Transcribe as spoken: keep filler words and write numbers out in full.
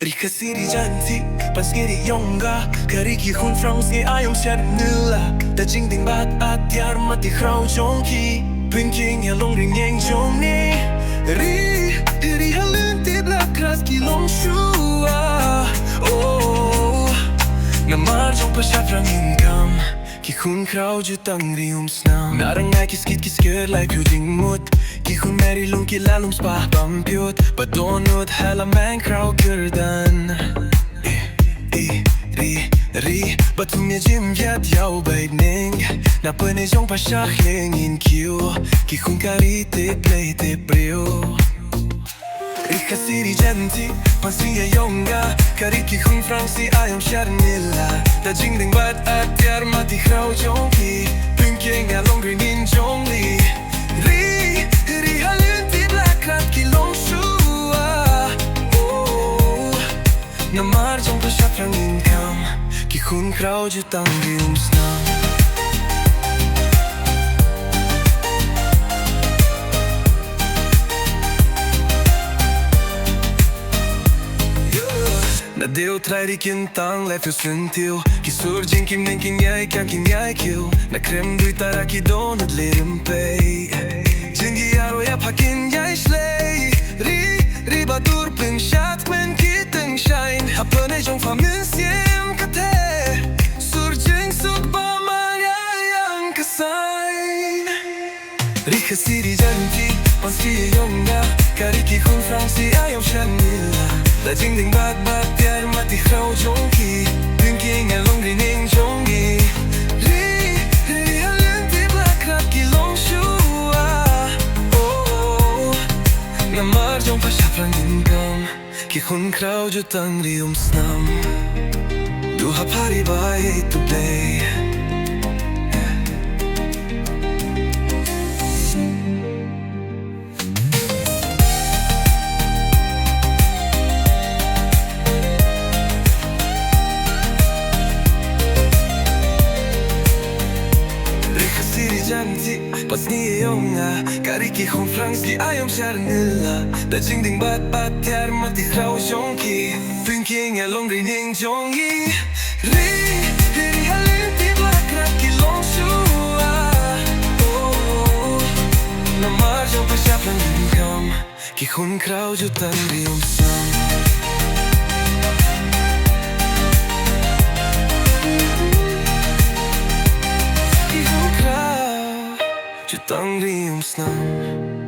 Ri Khasi ri Jaintia, Pansngi ri Yonga, ka ri ki khun Franz ngi aïom sha nila. Da jingding bad atiar mat ti khraw jong ki, pynking ïa long ri nieng jong ngi. Ri, ri ha lynti Black Rat ki long shuwa. Oh, namar jong pyrshah rang in kam. Ki khun khraw jutang ri um snam. Na rangai ki skit ki sker lai pyu jingmut. Ki khun meri lung ki la lum spah bam pyut. Ba don ut ha la meng khraw kyrdan. Eh, eh, ri, ri. Ba tum ïa jim ïat ïaw bai ning. Na pynïaid jong pyrshah ling in kiew. Ki khun ka ri te plei te briew. Ri Khasi ri Jaintia, Pansngi ri Yonga, ka ri ki khun Franz ngi aïom sha nila. Da jingding bad atiar mat ti khraw jong ki, pynking ïa long ri nieng jong ngi. Ri, ri ha lynti Black Rat ki long shuwa. Oh, namar jong pyrshah rang in kam. Ki khun khraw jutang ri um snam. Na dei u trai ri kin tang leh pyu syntiew. Ki sur jingkim neng kin ïai kiang kin ïai kiew. Na khrem dui tara ki don ut leh rympei. Jingïaroh ïa pha kin ïai shlei. Ri, ri ba dur pynshad kmen ki tyngshaiñ. Ha pynïaid jong pha mynsiem kata. Sur jingsuk ba mar ïa ïang ka saiñ. Ri Khasi ri Jaintia, Pansngi ri Yonga, ka ri ki khun Franz ngi aïom sha nila. Da jingding bad bad tiar mat ti khraw jong ki, pynking ïa long ri nieng jong ngi. Ri, ri ha lynti Black Rat ki long shuwa. Oh, namar jong pyrshah rang in kam. Ki khun khraw jutang ri um snam. Du ha pari bai tu plei. Ri Khasi ri Jaintia, Pansngi ri Yonga, ka ri ki khun Franz ngi aïom sha nila. Da jingding bad bad tiar mat ti khraw jong ki, pynking ïa long ri nieng jong ngi. Ri, ri ha lynti Black Rat ki long shuwa. Oh, namar jong pyrshah rang in kam. Ki khun khraw jutang ri um snam. Ki khun khraw jutang ri um snam.